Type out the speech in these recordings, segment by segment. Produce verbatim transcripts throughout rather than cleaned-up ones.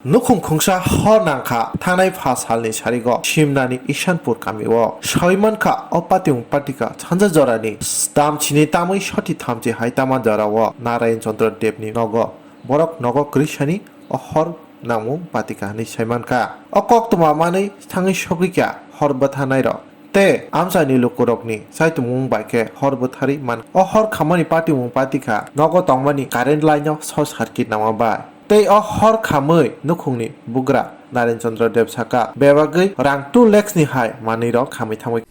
Nukhung khungsa hor nangkha thangnai pha salni sarigo Simnani Isanpur kamio. Sawi mankha o patimung patika sanja jorani damchini tamwi soti thamchi hai tama jorao Narayan Chandra Debni nogo. Borok nogo kwrwisani o hor nangmung patika hinwi sai mankha. O koktwma manwi thangwi sogwikha hor bwthanairok. Tei amchaini lukurokni chaitumung bai khe hor bwtharwi man. O hor khamani patimung patikha nogo tongmani current line-o short circuit nangma bai. Tei o hor khamwi nukhungni bugra Naren Chandra Deb saka bebagwi rang two lakhs ni hai manwirok khamwi thangwi.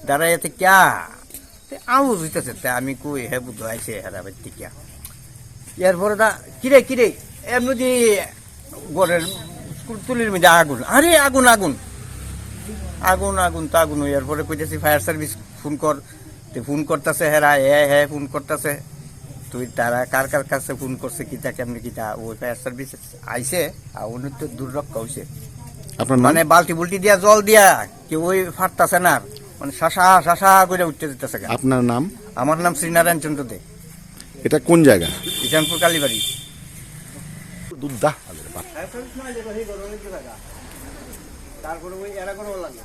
দাঁড়াইয়া থেকে, "আ, তে আউ হইতাছে, তে আমি কই, হে বুধ আইছে, হেরা বাইতে কিয়া?" এরপরে দা, "কিরে, কিরে, এমনি দি ঘরের স্কুল তুলির মধ্যে আগুন, আরে আগুন, আগুন, আগুন, আগুন, তো আগুন।" এরপরে কইতেছি ফায়ার সার্ভিস ফোন কর, তে ফোন করতেছে হেরা, হে, হে, ফোন করতেছে। তুই তারা কার কার কাছে ফোন করছে, কিতা কেমনে কিতা, ওই ফায়ার সার্ভিস আইছে, আর উনি তো দুর্রক্ষা হইছে। আপনার নাম? মানে বালতি বুলতি দিয়া জল দিয়া কেউ ওই ফাটতাছে না আর। মানে শাসা, শাসা করে উঠতে দিতেছে গা। আপনার নাম? আমার নাম শ্রীনারায়ণ চন্দ্র দে। এটা কোন জায়গা? ইসানপুর কালীবাড়ি। দুধ দা। তারপরে ওই এরা করে লাগে।